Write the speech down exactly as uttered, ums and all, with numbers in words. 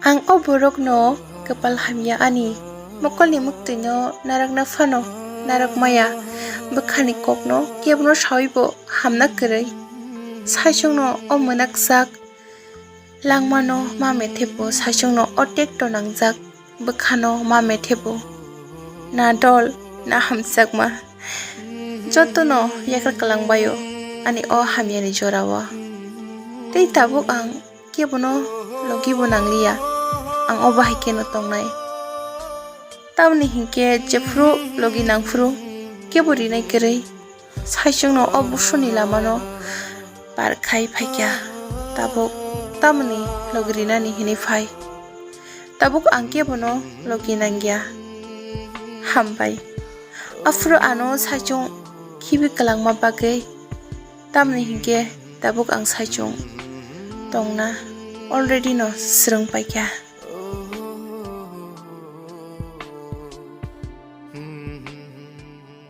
Ang o borokno kwpal hamya ani. Mokolni mwktwino narakna phano narak maya. Bwkhani kokno kebono sawibo hamna kwrwi. Saichungno o mwnakjak langmano ma methepo, saichungno o tekto nangjak bwkhano ma methepo. Na dol, na hamjakma. Jotono yakar kwlangbaio ani o hamyani jorao. Tei tabuk ang kebono logibo nangliya, ang o bahai kheno tongnai. Tamoni hinkhe jephru logi nangphru kebo rinai kwrwi, saichungno o busuni lamano par khai phaikha. Tabuk tamoni logi rinani hinwi phai. Tabuk ang kebono logi nangya. Hambai. Aphuru ano saichung khibi kwlangma bagwi. Tamni hinkhe tabuk ang saichung tongna already no swrwng paikha.